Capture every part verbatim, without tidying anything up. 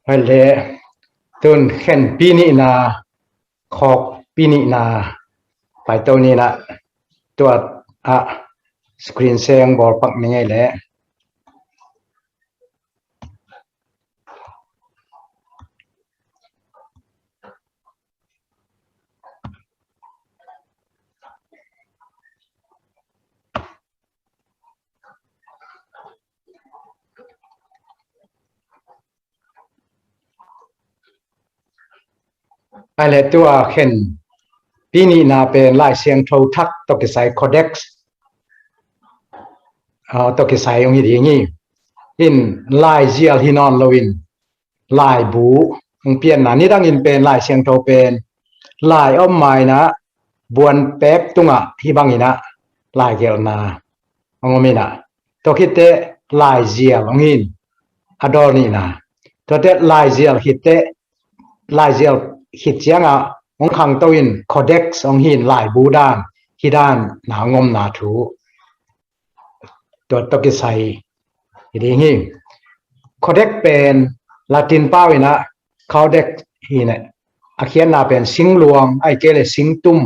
Hai le, tun khen pi nihna, khawk pi nihna paito ni na, tua a screen seng bawlpak ni ngei le. Ai le tua khen pi nihna pen Lai Siangtho thak tawh kisai codex tawh kisai ong hi ding hi. In laizial hi nawn loin laibu ong pianna, nidangin pen Lai Siangtho pen lai om maina buan pek tungah hi banginah laigelhna ong om inah, tua khitteh laizial ong hin a dawl nihna. Tuate laizial khitteh, laizial khit ciangah ong khangto in codex ong hin laibu dan hi dan na ong omna thu tua tawh kisai hi ding hi. Codex pen Latin pau inah codex hi ne, a khiatna pen singluang ai kei le singtum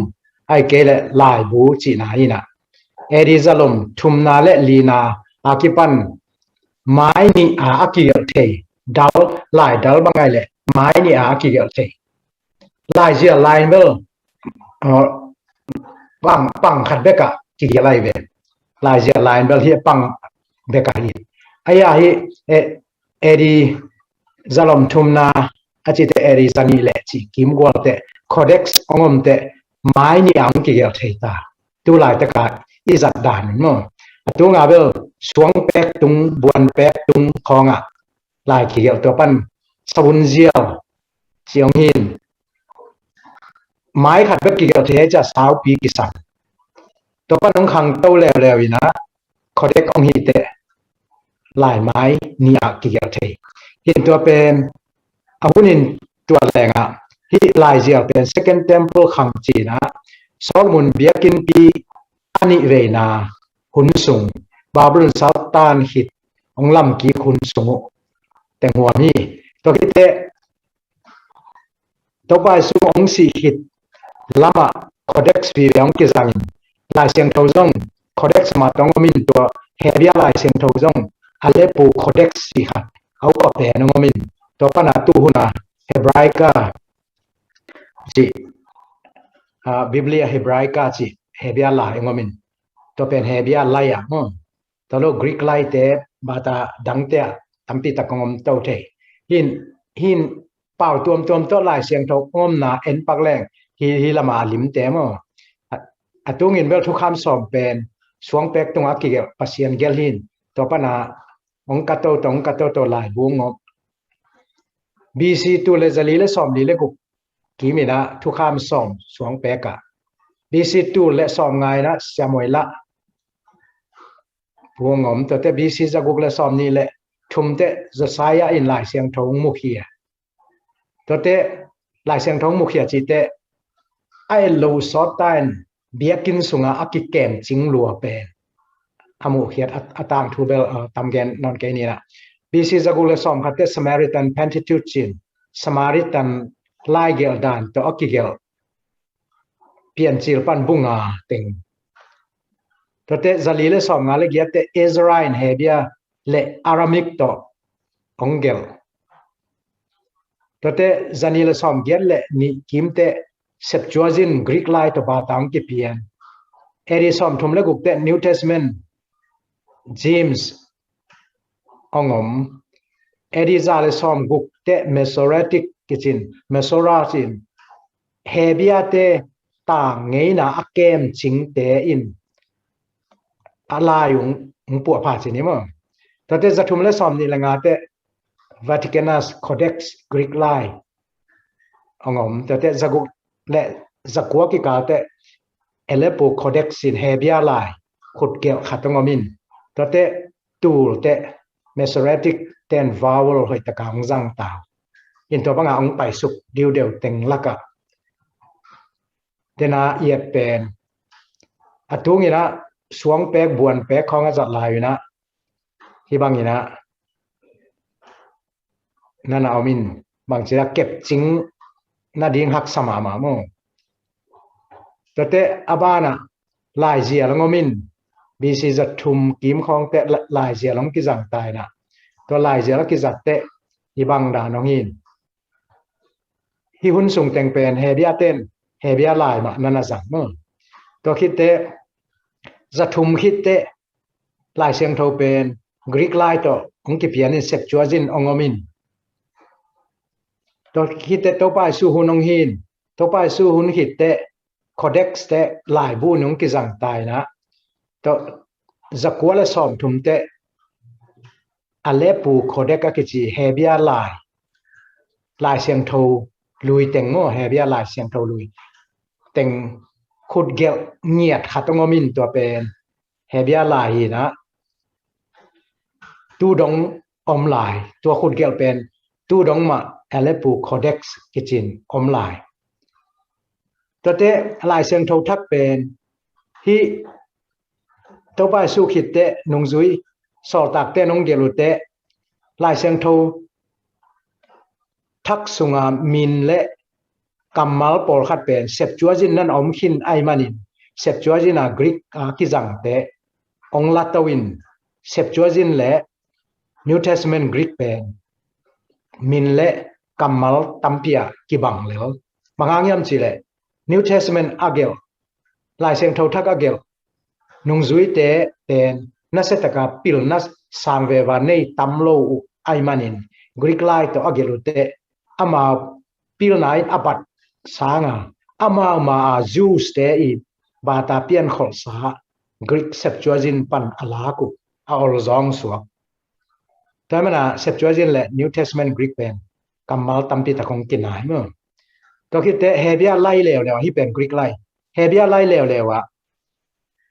ai kei le laibu cihna hi na. A D zalom thumna le lina a kipan mai nih a a kigelh thei dal, lai dal bang ai le mai nih a a kigelh thei. Laizial lai bel pang, pang khat bekah kigelh ai ve. Laizial lai bel hi pang bekah hi. Ai a hi, eh, A D zalom thumna a cite A D zanih le ci kim gualte codex ong omte mai nih a ong kigelh thei ta. Tu laitaka i zat dan in maw, a tunga bel suang pek tung, buan pek tung khawngah lai kigelh, tua pan savun zial ci ong hin mai khat bek kigelh thei, ai cia saupi kisam. Tua pan ong khangto leuleu inah codex ong hiteh lai mai nih a kigelh thei. Hin tua pen a hunin tua lengah hih laizial pen Second Temple khang cinah Solomon biakinnpi a nih veina hun sung, Babylon saltan khit ong lamkik hun sung uh teng huam hi. Tua khitteh Topa Jesu ong sih khit lamah codex vive ong kizangin Lai Siangtho zong codex mah tawh ong omin, tua Hebia Lai Siangtho zong Aleppo codex cih khat a upa pen ong omin, tua pana tu huna Hebraica cih, ah, Biblia Hebraica cih Hebia lai ong omin, tua pen Hebia lai ah maw, tua lo Greek laite bata dangte ah tampi tak ong om to thei. Hin, hin pau tuamtuam tawh Lai Siangtho ong omna en pak leng hi, hi lama a limte maw, a, a tungin bel thukham sawm pen suang pek tungah a kigelh Pasian gelh hin, tua pana ong kato tawh, ong kato tawh laibu ong om. B C tul le zali le sawmli le guk kiminah thukham sawm suang pekah, B C tul le sawmnga inah Samuel ah bu ong om. Tuate B C zaguk le sawmnih le thumte Josiah in Lai Siangtho ong mukhia. Tuate Lai Siangtho ong mukhia cite a et lo sawt ta in biakinn sungah a kikem cing lua pen a muhkhiat a, a tangthu bel, uh, tamgen nawn kei ninah. B C zaguk le sawmkhatte Samaritan Pentateuch cin, Samaritan laigelh dan tawh a kigelh Piancil pan bu nga teng. Tuate zali le sawmnga le giatte Ezra in Hebia le Aramaic tawh ong gelh. Tuate zani le sawmgiat le nih kimte Septuagint Greek lai tawh bata ong kipian. A D sawmthum le gukte New Testament James ong om. A D za le sawmgukte Masoretic kicin, Masorah cin, Hebiate tang ngeina a kem cingte in a lai ung, ung puahpha cin hi maw. Tuate zathum le sawmnih le ngate Vaticanus Codex Greek lai ong om. Tuate zaguk le zakua kikalte Aleppo Codex in Hebia lai khutgelh khat ong om in. Tuate tulte Masoretic ten vowel hoih taka ong zang ta uh in, tua banga ong paisuk diudeu teng lakah tena i et pen a tunginah suang pek buan pek khawng a zat lai unah hi banginah nana om in, bangci a kepcing nading haksa mahmah maw. Tuate a banah laizial hong om in, B C zathum kim khawngte laizial hong kizang taina. Tua laizial a kizatte hih bang dan hong hin. Hih hun sung teng pen Hebia ten Hebia lai mah nana zang maw. Tua khitte zathum khitte Lai Siangtho pen Greek lai tawh hong kipian in Septuagint hong om in. Tua khitte Topa Jesu hun hong hin. Topa Jesu hun khitte Codex te laibu in hong kizang taina. Tua zakua le sawmthum te Aleppo Codex a kici Hebia lai, Lai Siangtho lui teng maw, Hebia Lai Siangtho lui teng khutgelh ngiat khat hong om in, tua pen Hebia lai hi a, tu dong om lai, tua khutgelh pen tu dong mah Aleppo Codex kicin om lai. Tuate Lai Siangtho Thak pen hih Topa Jesu khitte nungzui sawltakte nong gelh uh teh Lai Siangtho Thak sunga min le kammal pawlkhat pen Septuagint nana om khin ahih manin, Septuagint a Greek a kizangte hong la to in, Septuagint le New Testament Greek pen min le kammal tampi a kibang lel. Bang hang hiam cih leh New Testament a gelh, Lai Siangtho Thak a gelh nungzuite pen nasia taka pilna sang veva nei tam lo uh ahih manin, Greek lai tawh a gelh uh teh amau pilna in a bat sanga, amau ma a Jews te i bata piankholhsa Greek Septuagint pan a lak uh, a olzawng suak. Tua mana Septuagint le New Testament Greek pen kammal tampi tak hong kinai maw. Tua khitte Hebia lai leuleu, hih pen Greek lai, Hebia lai leuleu ah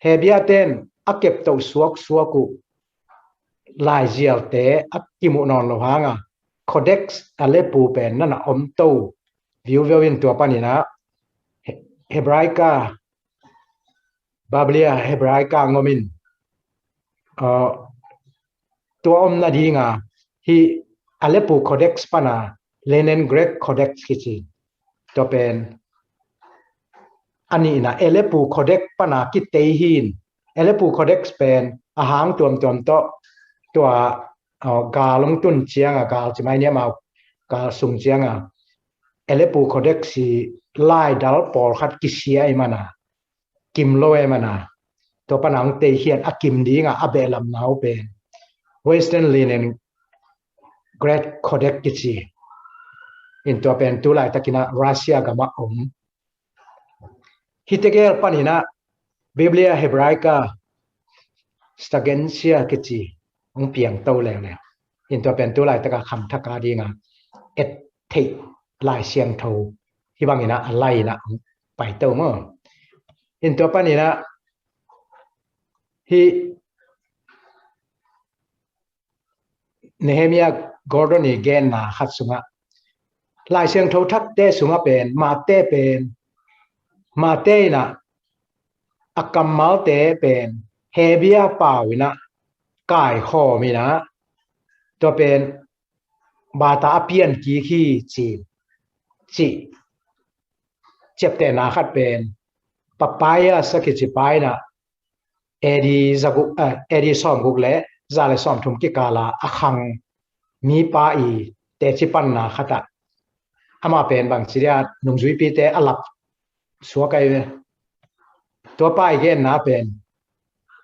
Hebia ten a kepto suaksuak uh laizialte a kimuh nawn lo hanga, Codex Aleppo pen nana om to viuveu in, tua panin a Hebraica, Biblia Hebraica hong om in, tua om nadinga hih Aleppo Codex pana Leningrad Codex kici, tua pen a nihna Aleppo Codex pana kitei hi in, Aleppo Codex pen a hang tuamtuam tawh tua gal hong tun cianga, gal ci mai ni, amau gal sung cianga Aleppo Codex hi laidal pawlkhat kisia ahih mana, kim lo ahih mana, tua pana hong teikhiat a kim dinga a behlamna uh pen Western Leningrad Codex kici in, tua pen tu laitakin a Russia gama om. Hih tegel panin a Biblia Hebraica Septuaginta kici hong piang to leuleu in, tua pen tu laitaka khangthak a dinga et theih Lai Siangtho hih bangin a, a lai in a hong pai to maw. In tua panin a hih Nehemiah Gordon i genna khat sungah Lai Siangtho Thakte sungah pen Mate pen, Mate in a, a kammalte pen Hebia pau in a kaikhawm in a, tua pen bata a pian kik hi ci, ci ciaptehna khat pen Papias a kici pa in a, A D zaguk, eh, A D sawmguk le za le sawmthum kikala a khang mipa i teci panna khatah amah pen bangci dia nungzuipite a lap suak ahi ve. Tua pa i genna pen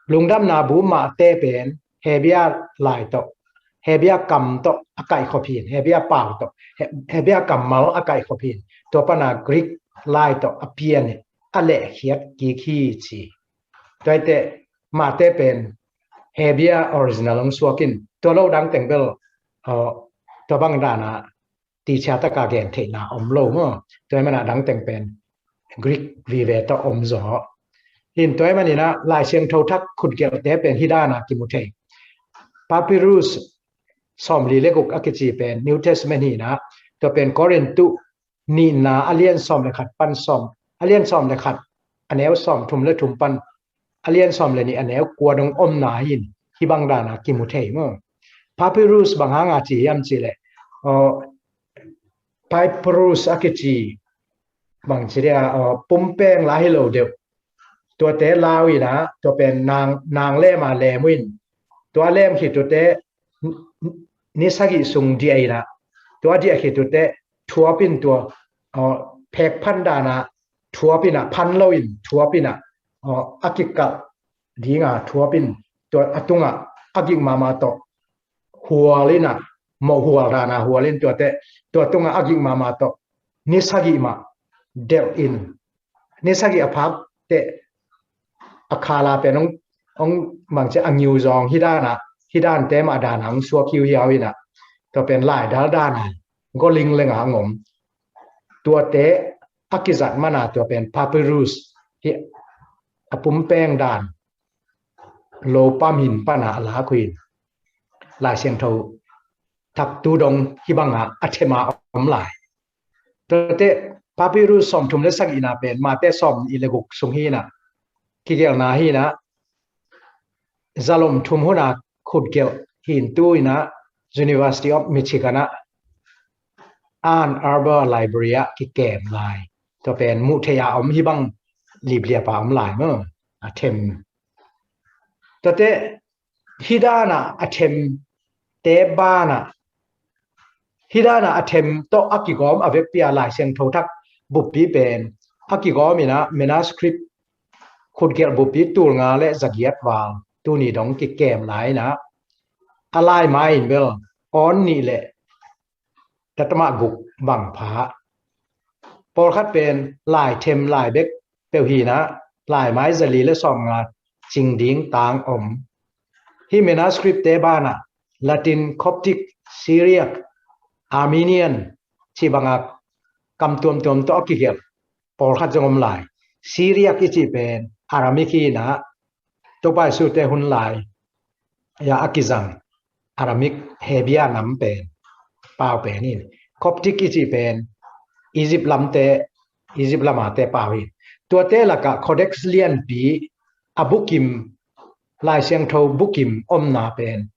Lungdamna Bu Mate pen Hebia lai tawh, Hebia kam tawh a kaihkhop hi in, Hebia pau tawh, Hebia kammal a kaihkhop hi in, tua pana Greek lai tawh a pian in a lehkhiat kik hi ci. Tua hi teh Mate pen Hebia original hong suak in, tua lo dang teng bel tua bang dana tichia taka gen theihna om lo maw. Tua hi mana dang teng pen Greek vive tawh om zaw. In tua hi manin a Lai Siangtho Thak khutgelhte pen hih dana kimu thei. Papyrus sawmli le guk a kici pen New Testament hi in a, tua pen Korintu nihna a lian sawm le khat pan sawm, a lian sawm le khat a neu sawmthum le thum pan a lian sawm le nih a neu kua dong omna hi in, hih bang dana kimu thei maw. Papyrus bang hanga ci hiam cih leh uh, papyrus a kici bangci dia, uh, pumpeng la hi lo deuh. Tuate lau inah tua pen nang, nang lema lem uh in, tua lem khitute ni sagih sung diah inah, tua diah khitute thuapin tua, uh, phek phan dana thuapinah, phan loin thuapinah, uh, a kikalh dinga thuapin tua a tungah a gik mahmah tawh hual inah, mawh hual dana hual in tuate, tua tungah a gik mahmah tawh ni sagih mah delh in, ni sagih a phak teh a khala pen hong, hong bangci a ngiu zawng hi dana, hi dante mah dana hong suak hiuhiau inah, tua pen laidal dana goling lenga hong om. Tuate a kizat mana tua pen papyrus hi a pumpeng dan lopam hin pana a lak uh in, Lai Siangtho thak tu dong hi banga a thema om lai. Tuate papyrus sawmthum le sagihna pen Mate sawmnih le guk sung hinah kigelhna hinah, zalom thum huna khutgelh hin tu inah University of Michigan ah Ann Arbor Library ah kikem lai. Tua pen muh theih a om hi bang lipliapa om lai maw, a them. Tuate hi dana a them te bana, hi dana a them tawh a kigawm a vekpi a Lai Siangtho thak buppi pen a kigawm inah manuscript khutgelh buppi tulnga le zagiat val tuni dong kikem lai inah, a laimai in bel awn nih le tatama guk bang pha. Pawlkhat pen lai them lai bek peuh hinah, laimai zali le sawmnga cing ding tang om. Hi manuscript te banah Latin, Coptic, Syriac, Armenian cih banga kam tuamtuam tawh a kigelh pawlkhat zong om lai. Syriac i cih pen Aramaic hinah, Topa Jesu te hun lai a kizang Aramaic Hebia nam pen pau pen in, Coptic i cih pen Egypt lamte, Egypt lamate pau in. Tuate lakah codex lianpi a bukim, Lai Siangtho bukim omna pen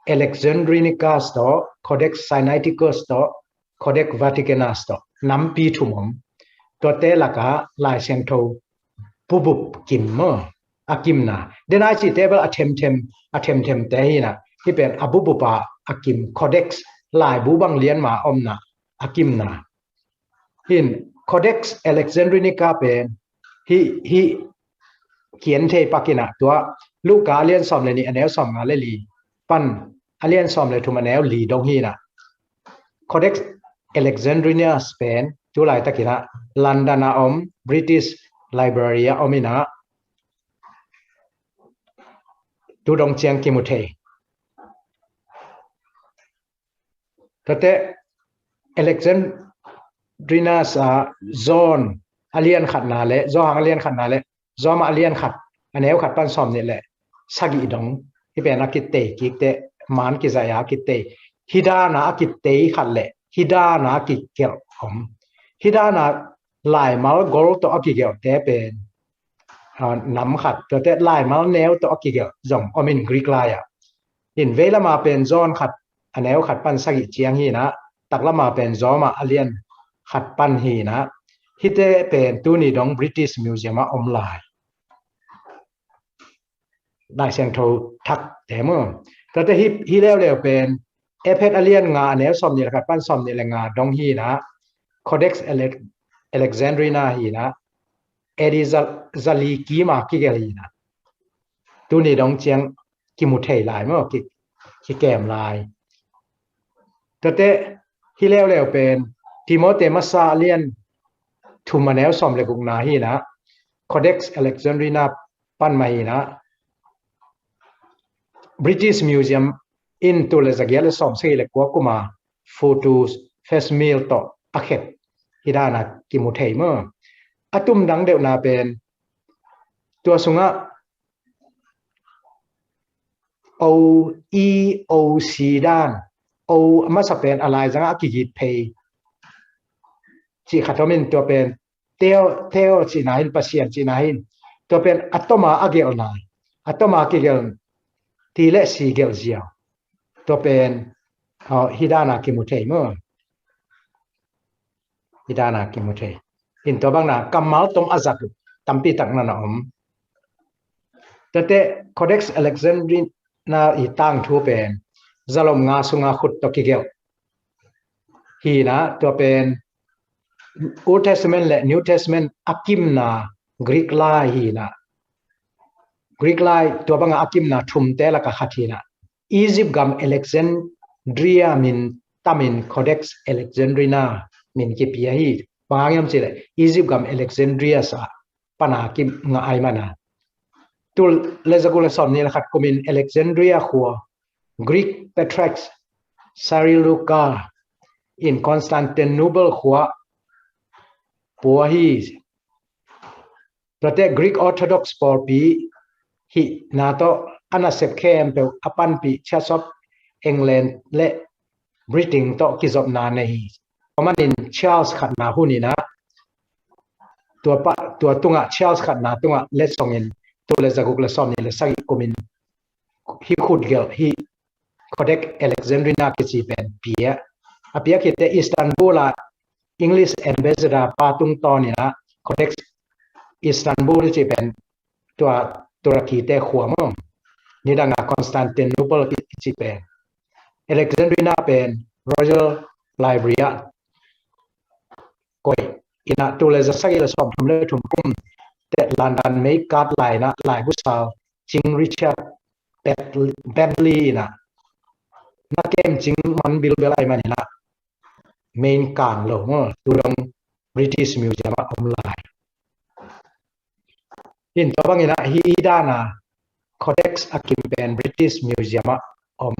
Alexandrinicus tawh, Codex Sinaiticus tawh, Codex Vaticanus tawh nampi thum om. Tuate lakah Lai Siangtho bubup kim maw, a kimna. Denai cihte bel a themthem, a themthem te hinah, hi pen a bubupa a kim, codex, laibu bang lianma omna a kimna. Hin Codex Alexandrinica pen hi, hi kian thei pakinah tua Luka a lian sawm le nih a neu sawmnga le li pan a lian sawm le thum a neu li dong hinah, Codex Alexandrinus pen tu laitakinah London a om, British Library a om inah, tu dong ciang kimu thei. Tuate Alexandrinus a John a lian khatna le, Johan a lian khatna le, Roma a lian khat a neu khat pan sawmnih le sagih dong hi pen a kitei kikte, man kizai a kitei. Hi dana a kitei khat le hi dana a kigelh om. Hi dana laimal gol tawh a kigelhte pen, ah, nam khat, tuate laimal neu tawh a kigelh zong om in Greek lai-ah. In veilama pen John khat a neu khat pan sagih ciang hinah, taklama pen Roma a lian khat pan hinah, hihte pen tuni dong British Museum ah om lai. Lai Siangtho thak te maw. Tuate hi, hi leuleu pen Ephet a lian nga a neu sawmnih le khat pan sawmnih le nga dong hinah, Codex Ele-, Alexandrina hinah, A D za-, zali kima kigelh hinah, tuni dong ciang kimu thei lai maw, ki, kikem lai. Tuate hi leuleu pen Timote masa a lian thum a neu sawm le gukna hinah, Codex Alexandrina pan mah hinah, British Museum in tul le zagiat le sawm sagih le kua kuma photos, face mail tawh a khet hi dana kimu thei maw. A tumdang deuhna pen tua sungah O E O C dan, O a masa pen a laizangah a kigit phei cih khat om in, tua pen Theo, Theo cihna hin, Pasian cihna hin. Tua pen a toma a gelhna, a toma kigelh, ti le si gelh ziau. Tua pen Aw, hi dana kimu thei maw. Hi dana kimu thei. In tua bangna kammal tom a zat uh tampi tak na na om. Tuate Codex Alexandrina i tangthu pen zalom nga sunga khut tawh kigelh hi na, tua pen Old Testament le New Testament a kimna Greek lai hi na. Greek lai tua banga a kimna thumte laka khat hi na. Egypt gam Alexandria min tamin Codex Alexandrina min kipia hi. Bang hang hiam cih leh Egypt gam Alexandria sa pana kim nga ai mana. Tul le zaguk le sawm ni le khat kumin Alexandria khua Greek Patriarch Seleucus in Constantinople khua pua hi. Tuate Greek Orthodox pawlpi hihna tawh a nasep khempeuh a panpih Church of England le Britain tawh kizopna nei hi. Tua manin Charles khatna hun in ah tua, pa, tua tungah Charles khatna tungah letsongin tul le zaguk le sawm ni le sagih kumin hih khutgelh hih Codex Alexandrina kici pen pia. A piak hi teh Istanbul ah English ambassador pa tungtawn in ah Codex Istanbul kici pen tua Turkey te khua maw. Nidanga Constantinople kici pen. Alexandrina pen Royal Library ah koih in ah tul le za sagih le sawm thum le thum kum teh London meikat lai in ah laibu sau King Richard Bentley in ah na kem cing man bilbel ai man in ah main kang lo maw, tu dong British Museum ah om lai. In tua bangin ah hi dana Codex a kim pen British Museum ah om,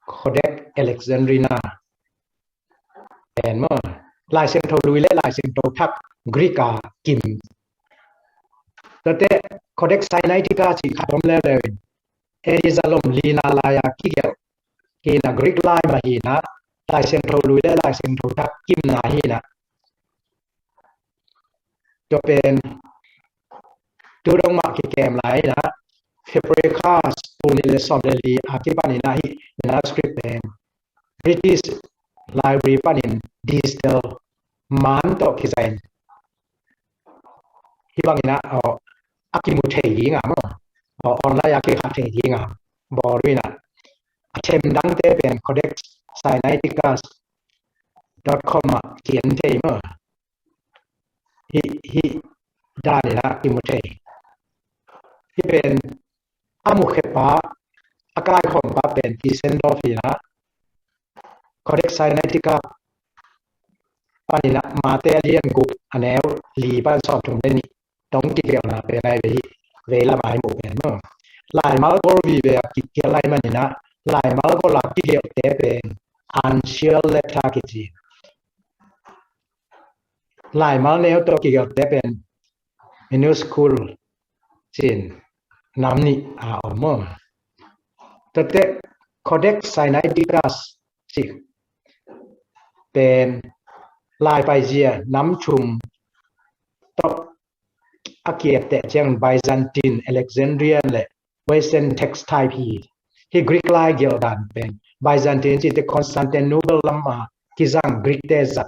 Codex Alexandrina pen maw, Lai Siangtho Lui le Lai Siangtho Thak Greek a kim. Tuate Codex Sinaitica cih khat om leuleu in A D zalom lina lai a kigelh hi na, Greek lai mah hi na, Lai Siangtho Lui le Lai Siangtho Thak kimna hi na. Tua pen tu dong mah kikem lai hi na, Fabricius tul nih le sawm le li a kipan in ah hih manuscript pen British Library panin digital man tawh kizain hih bangin ah a kimu thei ding a maw, online a kikha thei ding a bawl uh in ah a them dangte pen Codex Sinaiticus dot com ah kien thei maw. Hih, hih dan in ah kimu thei. Hih pen a mukhepa, a kaikhawmpa pen Tischendorf hi na, Codex Sinaitica panin ah Mate a lian guk a neu li pan sawm thum le nih tawh kigelhna pen ai ve hi. Vei lam ai mu pen maw. Laimal gol vive a kigelh ai man in ah laimal gol a kigelhte pen uncial letter kici. Laimal neu tawh kigelhte pen minuscule cin nam nih a om maw. Tuate Codex Sinaiticus cih pen laipaizia nam thum tawh a kiatteh ciang Byzantine, Alexandrian le Western text type hi. Hih Greek lai gelh dan pen Byzantine cihte Constantinople lam a kizang Greek te zat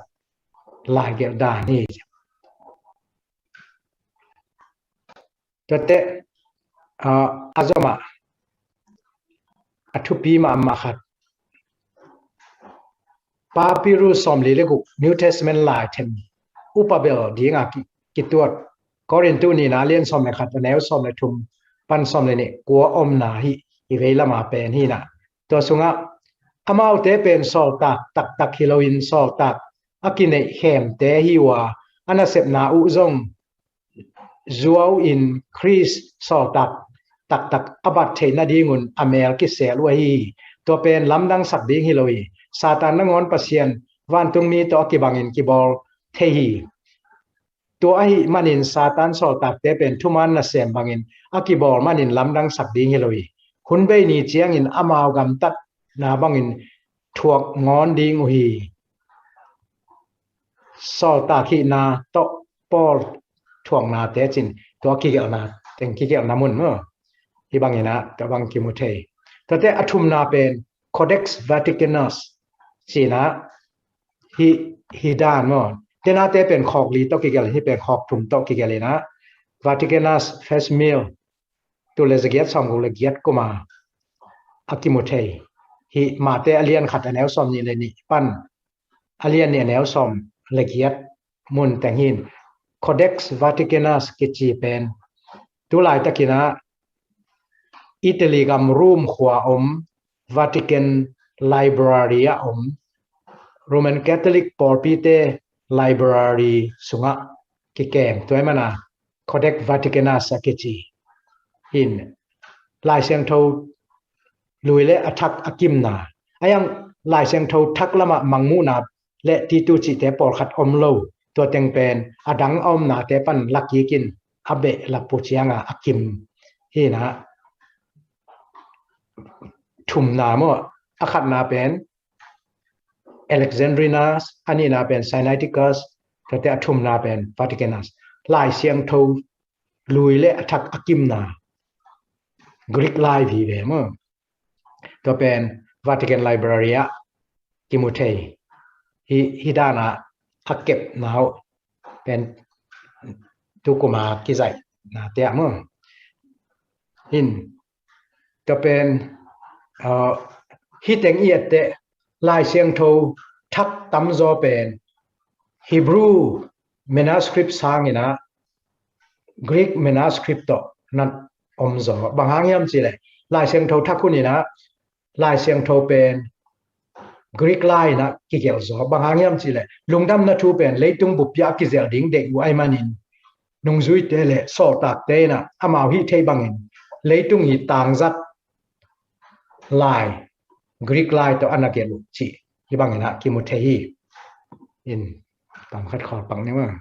lai gelh dan hi. Tuate a zom ah a thupi mahmah khat Papyrus sawmli le guk New Testament lai them upa bel dinga kituat Korintu nihna lian sawm le khat a neu sawm le thum pan sawm le nih kua omna hi. I vei lama pen hi na. Tua sungah amaute pen sawltak taktak hi loin sawltak a kineih khemte hi uh a, a nasepna uh zong zuau in Khrist sawltak taktak a bat theih nadingun a mel kisel uh ahi hi. Tua pen lamdangsak ding hi lo hi. Satan nangawn Pasian vantungmi tawh a kibangin kibawl thei hi. Tua ahih manin Satan sawltakte pen thuman nasem bangin a kibawl manin lamdangsak ding hi lo hi. Hun bei ni ciangin amau gamtatna bangin thuak ngawn ding uh hi. Sawltak hihna tawh Paul thuaknate cin tua kigelhna teng kigelhna mun maw. Hih bangin ah tua bang kimu thei. Tuate a thumna pen Codex Vaticanus Cina hi hi dan maw. Tenate pen khawk li tawh kigelh, hi pen khawk thum tawh kigelh ina, Vaticanus First Mill, tul le zagiat sawmguk le giat kuma a kimu thei. Hi Mate a lian khat a neu sawm nih le nih pan a lian nih a neu sawm le giat mun teng hin Codex Vaticanus kici pen tu laitakina Italy gam Rome khua om Vatican Library a om Roman Catholic pawlpite library sungah kikem tuai mana Codex Vaticanus a kici in Lai Siangtho lui le a thak a kimna a yang Lai Siangtho thak lama mangmuhna le titu cihte pawlkhat om lo. Tua teng pen a dang a omnate pan lakikin a beh lapu cianga a kim hina thumna maw. A khatna pen Alexandrinus, a nihna pen Sinaiticus, tuate a thumna pen Vaticanus. Lai Siangtho lui le a thak a kimna Greek lai vive maw. Tua pen Vatican Library ah kimu thei hi, hi dana a kepna uh pen tukuma kizaihna te ah maw. Hin tua pen uh, hi teng i et teh Lai Siangtho thak tamzaw pen Hebrew manuscript sangina Greek manuscript tawh na omzaw. Bang hang hiam cileh Lai Siangtho thak hunina Lai Siangtho pen Greek lai ina kigelhzaw. Bang hang hiam cileh lungdamna thu pen leitung bupia a kizelh ding deih uh ai manin nungzuite le sawltakte ina amau hih thei bangin leitung hi tangzat lai Greek lai tawh a na gelh uh cih hi bangina kimu thei hi. In tamkhat khawl pak ni maw.